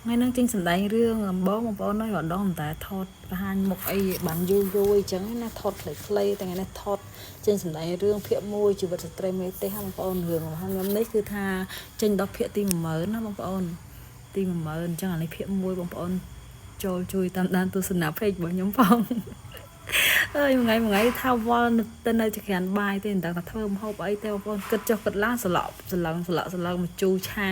ថ្ងៃហ្នឹងចេញសម្ដែងរឿងអំបងបងប្អូនអើយម្ដងតែថតបង្ហាញមុខអីបានយូរយូរអីចឹងណាថតខ្លីៗតែថ្ងៃនេះថតចេញសម្ដែងរឿងភាគ1ជីវិតស្ត្រីមេទេសហ្នឹងបងប្អូនរឿងរបស់ខ្ញុំនេះគឺថាចេញដល់ភាគទី10000ណាបងប្អូនទី10000អញ្ចឹងអានេះភាគ1បងប្អូនចូលជួយតាមដានទស្សនា page របស់ខ្ញុំផង អើយមួយថ្ងៃមួយថ្ងៃថាវល់ទៅនៅចក្រានបាយទេមិនដឹងថាធ្វើម្ហូបអីទេបងប្អូនគិតចុះគិតឡើងសឡក់សឡឹងសឡក់សឡឹងមកជូរឆា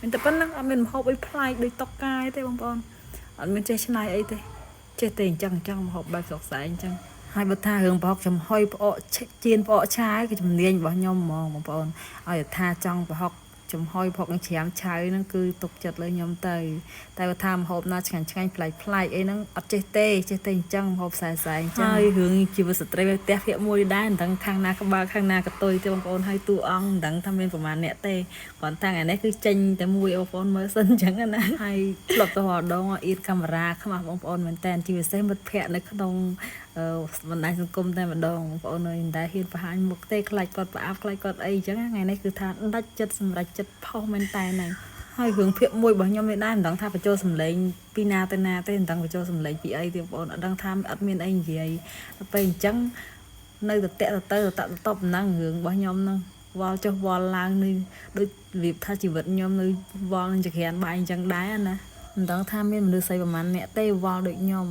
មានតែប៉ុណ្្នឹងអត់មានម្ហូបអីប្លែកដូចតុកកាយទេបងប្អូនអត់មានចេះឆ្នៃអីទេចេះតែអញ្ចឹងអញ្ចឹងម្ហូបបែបស្រុកស្ែងអញ្ចឹងហើយបើថារឿងប្រហុកចំហុយផ្អកជៀនផ្អកឆាគឺជំនាញរបស់ខ្ញុំហ្មងបងប្អូនឲ្យតែថាចង់ប្រហុកចំហុយប្រហុកច្រាមឆៅហ្នឹងគឺទុកចិត្តលើខ្ញុំទៅតែបើថាម្ហូបណាឆ្ងាញ់ឆ្ងាញ់ប្លែកប្លែកអីហ្នឹងអត់ចេះទេចេះតែអញ្ចឹងម្ហូបខ្សែខ្សែអញ្ចឹងហើយរឿងជីវិតស្ត្រីផ្ទះភាគមួយដែរមិនដឹងខាងណាក្បាលខាងណាកតុយទេបងប្អូនហើយតួអង្គមិនដឹងថាមានប្រហែលអ្នកទេគ្រាន់តែថ្ងៃនេះគឺចេញតែមួយបងប្អូនមើលសិនអញ្ចឹងណាហើយធ្លាប់ទៅរដងអៀតកាមេរ៉ាខ្មាស់បងប្អូនមែនតើជាពិសេសមិត្តភ័ក្តិនៅក្នុងបណ្ដាញសង្គមតែម្ដងបងប្អូនអើយមិនដែលហ៊ានបង្ហាញមុខទេខ្លាចគាត់ប្រអាប់ខ្លាចគាត់អីអញ្ចឹងថ្ងៃនេះគឺថាដាច់ចិត្តសម្រេចចិត្តផុសមែនតើហ្នឹងហើយរឿងភាគមួយរបស់ខ្ញុំនេះដែរមិនដឹងថាបញ្ចូលសំឡេងពីណាទៅណាទេមិនដឹងបញ្ចូលសំឡេងពីអីទេបងប្អូនអត់ដឹងថាអត់មានអីនិយាយដល់ពេលអញ្ចឹងនៅតែតាក់ទៅទៅតតបហ្នឹងរឿងរបស់ខ្ញុំហ្នឹងវល់ចុះវល់ឡើងនេះដូចរបៀបថាជីវិតខ្ញុំនៅវល់នឹងចក្រានបាយអញ្ចឹងដែរណាមិនដឹងថាមានមនុស្សស្អីប្រហែលអ្នកទេវល់ដូចខ្ញុំ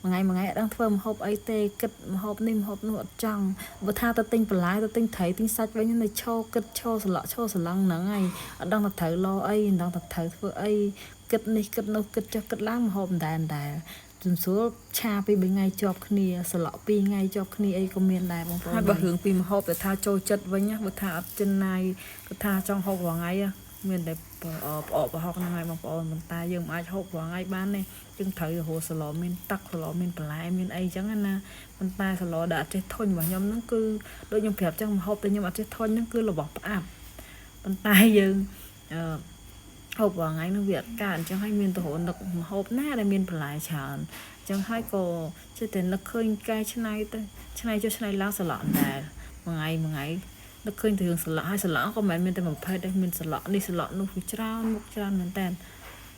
មួយថ្ងៃមួយថ្ងៃអត់ដឹងធ្វើម្ហូបអីទេគិតម្ហូបនេះម្ហូបនោះអត់ចង់បើថាទៅទិញបន្លែទៅទិញត្រីទិញសាច់វិញនៅឈរគិតឈរសន្លក់ឈរសន្លឹងហ្នឹងហើយអត់ដឹងថាត្រូវឡអីមិនដឹងថាត្រូវធ្វើអីគិតនេះគិតនោះគិតចុះគិតឡើងម្ហូបមិនដែលដែរជំសួរឆាពី3ថ្ងៃជាប់គ្នាសន្លក់2ថ្ងៃជាប់គ្នាអីក៏មានដែរបងប្អូនហើយបើរឿងពីម្ហូបតែថាចូលចិត្តវិញណាបើថាអត់ចិនណាយបើថាចង់ហូបរាល់ថ្ងៃមានតែផ្អកប្រហុកហ្នឹងហើយបងប្អូនប៉ុន្តែយើងមិនអាចហូបរាល់ថ្ងៃបានទេយើងត្រូវរហូតសឡមានទឹកសឡមានបន្លែមានអីចឹងណាប៉ុន្តែសឡដែលអត់ចេះធុញរបស់ខ្ញុំហ្នឹងគឺដូចខ្ញុំប្រាប់ចឹងម្ហូបដែលខ្ញុំអត់ចេះធុញហ្នឹងគឺរបស់ផ្អាប់ប៉ុន្តែយើងអឺហូបរាល់ថ្ងៃនោះវាអត់កើតអញ្ចឹងហើយមានទៅរនឹកម្ហូបណាដែលមានបន្លែច្រើនអញ្ចឹងហើយក៏ចេះតែនឹកឃើញកែច្នៃទៅច្នៃចុះច្នៃឡើងសឡក់ដែរមួយថ្ងៃមួយថ្ងៃនឹកឃើញទៅរឿងសឡក់ហើយសឡក់ក៏មិនមែនមានតែមួយប្រភេទទេមានសឡក់នេះសឡក់នោះវាច្រើនមុខច្រើនមែនតើ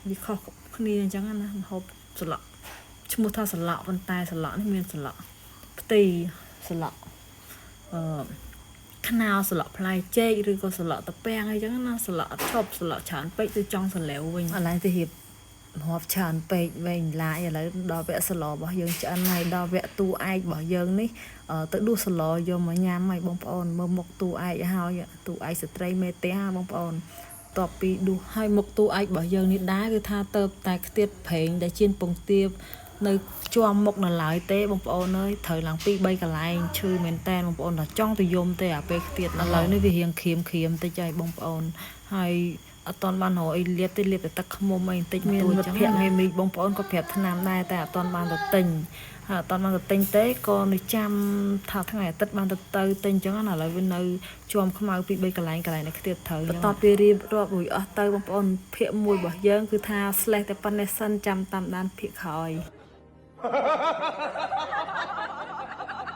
វាខុសគ្នាអញ្ចឹងណាម្ហូបសឡក់ឈ្មោះថាសឡក់ប៉ុន្តែសឡក់នេះមានសឡក់ផ្ទីសឡក់អឺខ្នោសឡក់ផ្លែចេកឬក៏សឡក់តាពាំងអីចឹងណាសឡក់អត់ឈប់សឡក់ច្រើនពេកទៅចង់សលាវវិញឥឡូវទៅរៀបរាប់ច្រើនពេកវែងឡាយឥឡូវដល់វគ្គសឡរបស់យើងឆ្អិនហើយដល់វគ្គតួឯករបស់យើងនេះទៅដួសសឡយកមកញ៉ាំហើយបងប្អូនមើលមុខតួឯកហើយតួឯកស្ត្រីមេផ្ទះបងប្អូនតបពីដួសហើយមុខតួឯករបស់យើងនេះដែរគឺថាទៅតែខ្ទាតប្រេងដែលជៀនពងទានៅជាប់មុខនៅឡើយទេបងប្អូនអើយត្រូវឡើង2 3កន្លែងឈឺមែនតែនបងប្អូនដល់ចង់ទៅយំទេអាពេលខ្ទាតឥឡូវនេះវារៀងក្រៀមក្រៀមតិចហើយបងប្អូនហើយអត់ទាន់បានរកអីលាបទេលាបតែទឹកឃ្មុំអីបន្តិចមានមិត្តភក្តិមេមីបងប្អូនក៏ប្រាប់ថ្នាំដែរតែអត់ទាន់បានទៅទិញហើយអត់ទាន់បានទៅទិញទេក៏នៅចាំថាថ្ងៃអាទិត្យបានទៅទៅទិញអញ្ចឹងណាឥឡូវវានៅជាំខ្មៅពី3កន្លែងកន្លែងនេះខ្ទាតត្រូវបន្ទាប់ពីរៀបរាប់រួចអស់ទៅបងប្អូនភាគ1របស់យើងគឺថា slash តែប៉ុណ្ណេះសិនចាំតាមដានភាគក្រោយ Ha ha ha ha!